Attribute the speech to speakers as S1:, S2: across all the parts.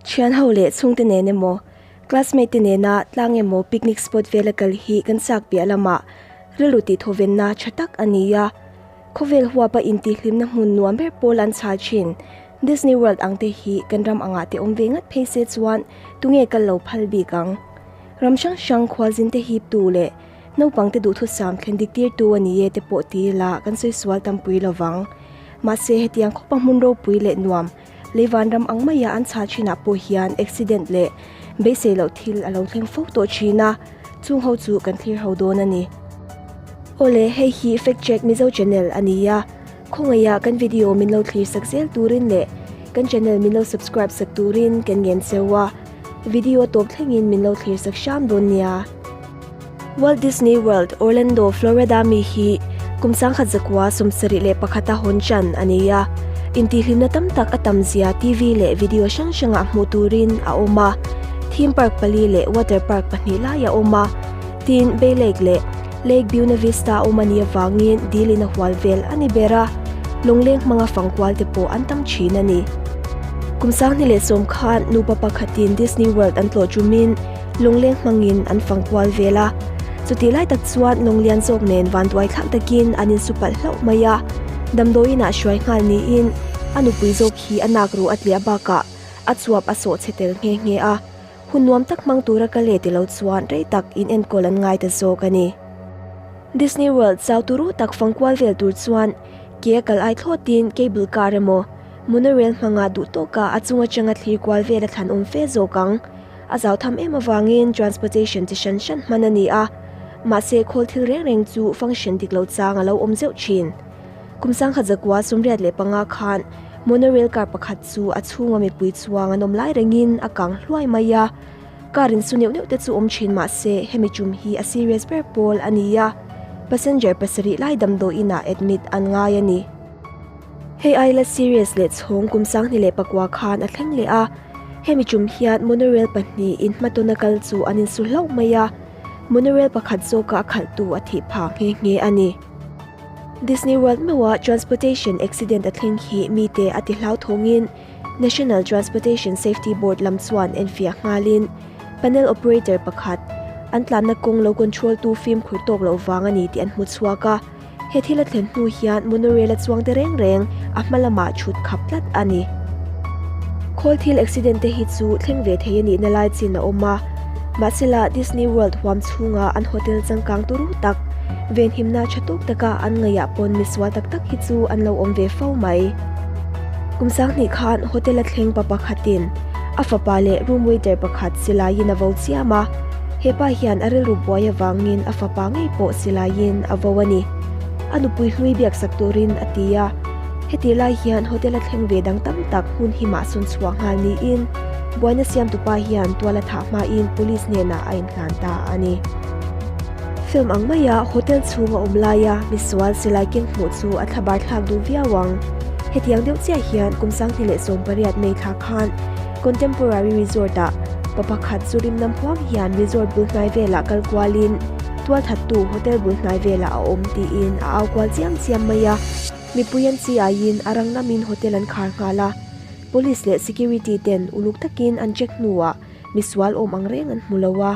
S1: Thian ho leh chhungte nen emaw, classmate te nena tlang emaw picnic spot vela kal hi kan chak piah lamah rilru tihthawvenna tha tak a ni a. Khawvel huapa intihhlimna hmun nuam ber pawl an chhal thin. Disney World ang te hi kan ram angah te awm ve ngat phei se chuan tunge kal lo phal bik ang. Ram hrang hrang khualzin te hip tu leh naupang te duhthusam thlen dik tir tu a ni e te pawh ti ila kan sawi sual tampui lovang. Mahse hetiang khawpa hmun ropui leh nuam Leivan ram ang maia an chhah thinah pawh hian accident leh beisei loh thil a lo thleng fo tawh thin a, chung ho chu kan thlir ho dawn a ni. Awle, hei hi Fact Check Mizo channel a ni a, khawngaihah kan video min lo thlir sak zel turin leh kan channel min lo subscribe sak turin kan ngen cheu a, video tawp thlengin min lo thlir sak hram dawn nia. Walt Disney World, Orlando, Florida mi hi kum 1971 a hawn chan a ni a. Intihhlimna tam tak a tam zia TV leh video hrang hrangah hmuh turin a awm a. Theme park pali leh water park pahnih lai a awm a. Tin, Bay Lake leh Lake Buena Vista a awm a nih avangin dilin a hual vel a ni ber a. Lawngleng hmanga fangkual te pawh an tam thin a ni. Kum 2010 khan nupa pakhatin Disney World an tlawh tumin, Lungleng hmangin an fang kual vel a, chutih lai tak chuan lunglian zawk nen vanduai thlak takin an insu palh hlauh mai a, damdawiin ah hruai nghal niin a nupui zawk hi a nak ruh a tliah bakah a chuap a sawh chhe tel nghe nghe a, hun nuam tak hmang tura ka le ti lo chuan rei tak in enkawl an ngai ta zawk a ni. Disney World chau turu tak fang kual vel tur chuan ke a kal ai thlawtin cable car emaw monorail hmanga duh tawka a chung atanga thlir kual vel a thlan awm fe zawk ang. A zau tham em avangin transportation chi hran hran hman a ni a, mahse khawl thil reng reng chu function dik lo chang a lo awm zeuh thin. Kum 1985 khan monorail car pakhat chu a chhunga mipui chuang an awm lai rengin a kang hluai mai a, car in su neuh neuh te chu awm thin mahse hemi tum hi a serious ber pawl a ni a, passenger pasarih lai damdawiin ah admit an ngai a ni. Hei aila serious leh chhawng kum 2009 khan a thleng leh a. Hemi tum hian monorail pahnih in hmatawna kal chu an insu hlauh mai a, monorail pakhat zawka a khalhtu a thih phah nghe nghe a ni. Disney World meuha transportation accident a thleng hi mite a ti hlauthawngin National Transportation Safety Board lam chuan enfiah nghalin panel operator pakhat an tlanna kawng lo control tu fimkhur tawk loh vang a ni tih an hmu chhuak a, He thil a thlen hnu hian monorail a chuang te reng reng a hma lamah chhut khap tlat a ni. Khawl thil accident te hi chu thleng ve thei a nihna lai chin a awm a, mahsela Disney World huam chhunga an hotel changkang turu tak venhimna tha tawk taka an ngaihah pawn misual tak tak hi chu an lo awm ve fo mai. Kum 2000 khan hotel a thleng pa pakhatin a fapa leh room waiter pakhat silaiin a vo chiam a. Hepa hian a rilru buai avangin a fapa ngei pawh silaiin a vo a ni. A nupui hlui biaksak turin a ti a. Heti lai hian hotel a thleng ve dang tam tak hmun himah sawn chhuah nghal niin buaina siamtupa hian tual a thah hmain police hnenah a inhlan ta a ni. Film ang maia hotel chhung a awm laia misual silai keng hmuh chu a thlabar thlak duh viau ang. Hetiang deuh chiah hian kum 2018 May thla khan Contemporary Resort-ah pa pakhat chu rimnam huam hian resort bul hnai velah kal kualin tualthattu hotel bul hnai velah a awm tiin a au kual chiam chiam mai a. Mipui an chi aiin a rang ngamin hotel an khar nghal a, police leh security ten uluk takin an check hnuah misual awm ang reng an hmu lo a.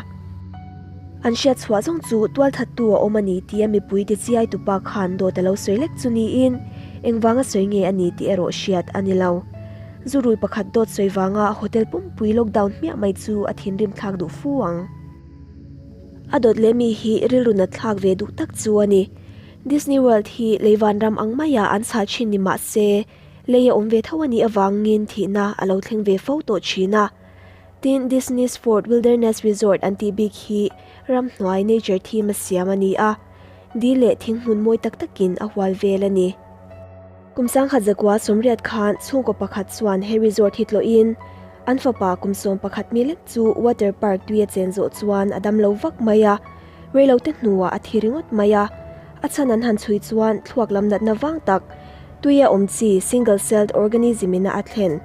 S1: An hriat chhuah zawng chu tualthattu a awm a ni tia mipui ti chiai tupa khan dawt a lo sawi lek chu niin engvanga sawi nge a ni tih erawh hriat a ni lo. Zurui pakhat dawt sawi vanga hotel pumpui lockdown hmiah mai chu a thinrim thlak duh fu ang. A dawt leh mi hi rilru nat thlak ve duh tak chu a ni. Disney World hi leivan ram ang maia an chhal thin ni mah se, lei a awm ve tho a nih avangin thihna a lo thleng ve fo tawh thin a. Tin, Disney's Fort Wilderness Resort an tih bik hi ramhnuai nature theme a siam a ni a, dil leh thinghmun mawi tak takin a hual vel a ni. Kum 1980 khan chhungkaw pakhat chuan he resort hi tlawhin an fapa kum 11 mi lek chu water park tui a chen zawh chuan a dam lo vak mai a, reilote hnuah a thi ringawt mai a. A chhan an han chhui chuan thluak lam natna vang tak tui a awm chi single celled organism ina a thlen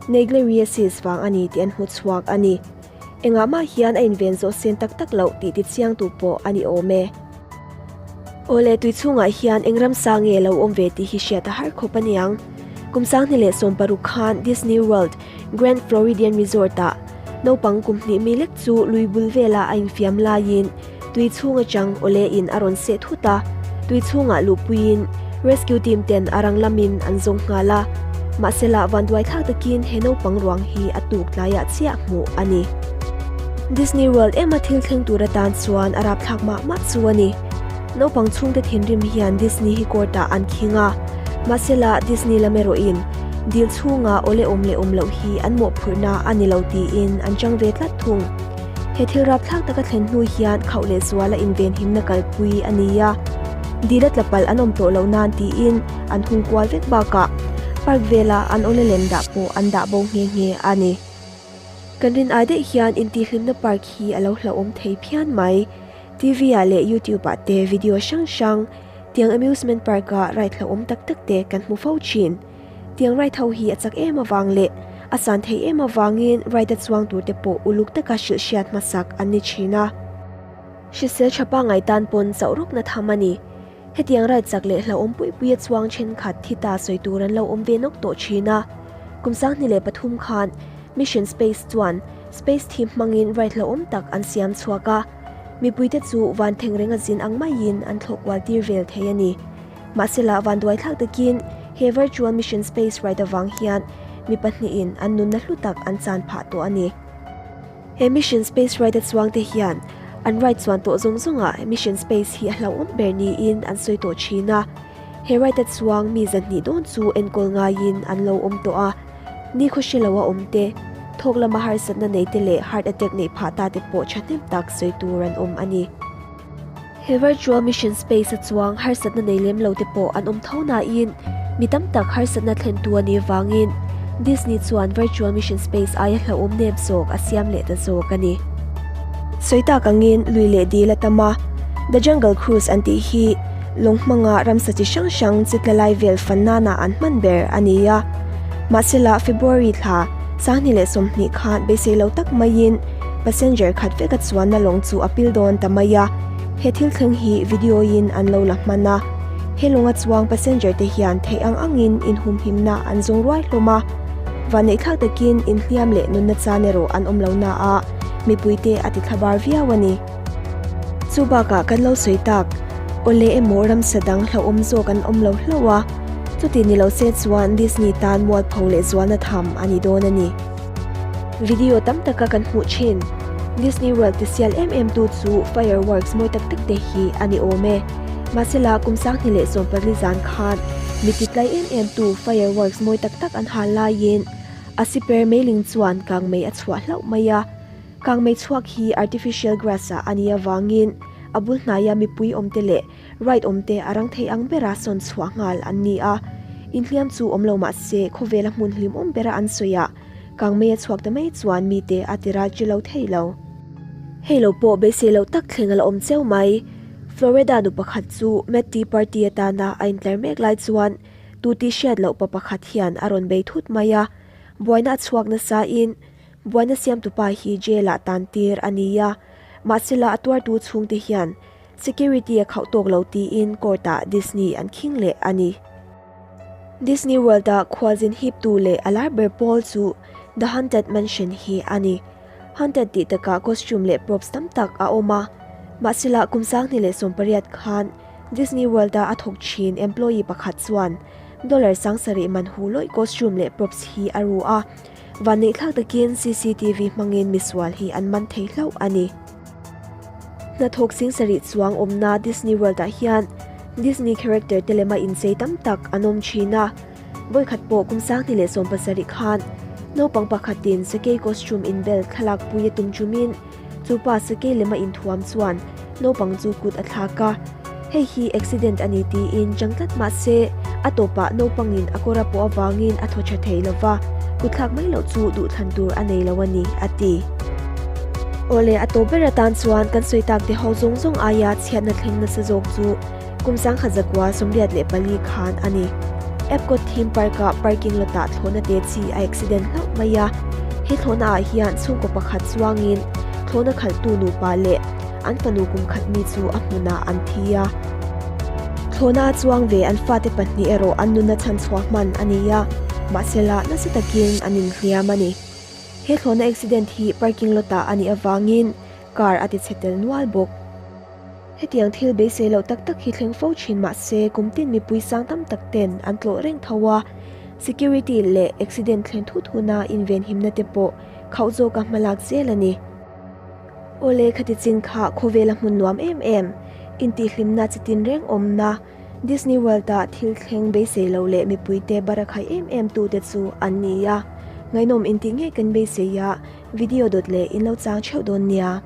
S1: Naegleriasis vang a ni tih an hmu chhuak a ni. Engah mah hian a inven zawh sen tak tak loh tih tichiangtu pawh a ni awm e. Awle tui chhungah hian eng ramsa nge lo awm ve tih hi hriat a har khawp a niang. Kum 2016 khan Disney World Grand Floridian Resort-ah naupang kum hnih mi lek chu lui bul vela a infiam laiin tui chhung atang awle in a rawn seh thut a, tui chhungah luhpuiin rescue team ten a rang lamin an zawng nghal a, mahsela vanduai thlak takin he naupang ruang hi a tuk tlaiah chiah hmuh a ni. Disney World ema thil thleng tur atan chuan a rapthlak mah mah chu a ni. Naupang chhungte thinrim hian Disney hi court ah an khing a, mahsela Disney lam erawhin dil chhunga awle awm leh awm loh hi an mawhphurhna a ni lo tiin an chang ve tlat thung. He thil rapthlak taka thlen hnu hian khauh leh zuala invenhimna kalpui a ni a, dil a tla palh an awm tawh loh nan tiin an hung kual vek bakah park vela an awle lem dah pawh an dah bo nghe nghe a ni. Kan rin ai daih hian intihhlimna park hi a lo hlauhawm thei phian mai. TV ah leh YouTube ah te video hrang hrang tiang amusement park a ride hlauhawm tak tak te kan hmu fo thin. Tiang ride ho hi a chak em avang leh a san thei em avangin ride a chuang tur te pawh uluk taka hrilh hriat hmasak an ni thin a. Hrisel tha pangngai tan pawn chauh rawkna tham a ni. Hetiang ride chak leh hlauhawm pui pui a chuang thenkhat thi ta sawi tur an lo awm ve nawk tawh thin a. Kum 2003 khan Mission Space chuan Space theme hmangin ride hlauhawm tak an siam chhuak a. Mipuite chu van theng renga zin ang maiin an thlawh kual tir vel thei a ni. Mahsela vanduai thlak takin he virtual mission space ride avang hian mi pahnihin an nunna hlu tak an chan phah tawh a ni. He mission space ride a chuangte hian an ride chuan tawh zawng zawngah mission space hi a hlauhawm ber niin an sawi tawh thin a. He ride a chuang mi zahnih dawn chu enkawl ngaiin an lo awm tawh a. Ni khaw hre loa awm te, thawk lama harsatna nei te leh heart attack neih phah ta te pawh thahnem tak sawi tur an awm a ni. He virtual mission space a chuang harsatna nei lem lo te pawh an awm tho nain mi tam tak harsatna thlentu a nih vangin Disney chuan virtual mission space aia hlauhawm nep zawk a siam leh ta zawk a ni. Sawi tak angin lui leh dil a tam a, The Jungle Cruise an tih hi lawng hmanga ramsa chi hrang hrang chi tla lai vel fan nana an hman ber a ni a. Mahsela February thla 2020 khan beisei lo tak maiin passenger khat veka chuanna lawng chu a pil dawn ta mai a, he thil thleng hi video in an lo la hman a. He lawnga chuang passenger te hian theih ang angin inhumhimna an zawng ruai hlawm a, vanneihthlak takin inhliam leh nunna chan erawh an awm lo na a, mipuite a ti thlabar viau a ni. Chu bakah kan lo sawi tak, awle emaw ramsa dang hlauhawm zawk an awm lo hlauh a, chuti ni lo se chuan Disney tan mualpho leh zualna tham a ni dawn a ni. Video tam taka kan hmuh thin, Disney World ti sial em em tu chu fireworks mawi tak tak te hi a ni awm e. Mahsela kum 2014 zan khan mi ti tlai em em tu fireworks mawi tak tak an hal laiin a siper meiling chuan kangmei a chhuah hlauh mai a. Kangmei chhuak hi artificial grass ah a nih avangin a bul hnaia mipui awmte leh ride awmte a rang thei ang bera sawn chhuah nghal an ni a. Inhliam chu awm lo mah se khawvela hmun hlimawm bera an sawi ah kangmei a chhuak ta mai chuan mite a ti ral chi lo thei lo. Hei lo pawh beisei loh tak thleng a la awm cheu mai. Florida nu pakhat chu Mad Tea Party atana a intlar mek lai chuan tu tih hriat loh pa pakhat hian a rawn bei thut mai a. Buaina a chhuak nasa in Buaina siamtupa hi jail ah tan tir a ni a, mahsela a tuartu chhungte hian security a khauh tawk lo tiin court ah Disney an khing leh a ni. Disney World ah khualzin hiptu leh a lar ber pawl chu The Haunted Mansion hi a ni. Haunted tih takah costume leh props tam tak a awm a, mahsela kum 2018 khan Disney World a a thawk thin employee pakhat chuan dollar 7000 man hu lawih costume leh props hi a ru a, Vanneihthlak takin cctv hmangin misual hi an man thei hlauh a ni. Hnathawk 7000 chuang awmna Disney World ah hian Disney character te lema inchei tam tak an awm thin a. Vawikhat pawh kum 2017 khan naupang pakhatin sakei costume inbel thlalak pui a tum chumin Chupa sakei lema inthuam chuan naupang chu kut a thlak a, hei hi accident a ni tiin chang tlat mah se a tawpah naupangin a kawr a pawh avangin a thaw tha thei lo va, kut thlak mai loh chu duhthlan tur a nei lo a ni, a ti. Awle, a tawp ber atan chuan kan sawi tak te ho zawng zawng aia chhiatna thleng nasa zawk chu kum 1984 khan a ni. Epcot theme park-a parking lot-ah thlawhna te chi a accident hlauh mai a. He thlawhna ah hian chhungkaw pakhat chuangin thlawhna khalhtu nupa leh an fanu kum khat mi chu a hmunah an thi a. Thlawhna a chuang ve an fate pahnih erawh an nunna chhanchhuah hman a ni a. Mahsela nasa takin an inhliam a ni. He thlawhna accident hi parking lot ah a nih avangin car a tichhe tel nual bawk. Hetiang thil beisei loh tak tak hi thleng fo thin mahse kum tin mipui sang tam tak ten an tlawh reng tho a, security leh accident thlen thut huna invenhimna te pawh khauh zawka hmalak zel a ni. Awle khati chin kha khawvela hmun nuam em em, intihhlimna chi tin reng awmna, Disney World ah thil thleng beisei lo leh mipuite barakhai em em tute chu an ni a, ngaihnawm intih ngei kan beisei a, video dawt leh in lo chang theuh dawn nia.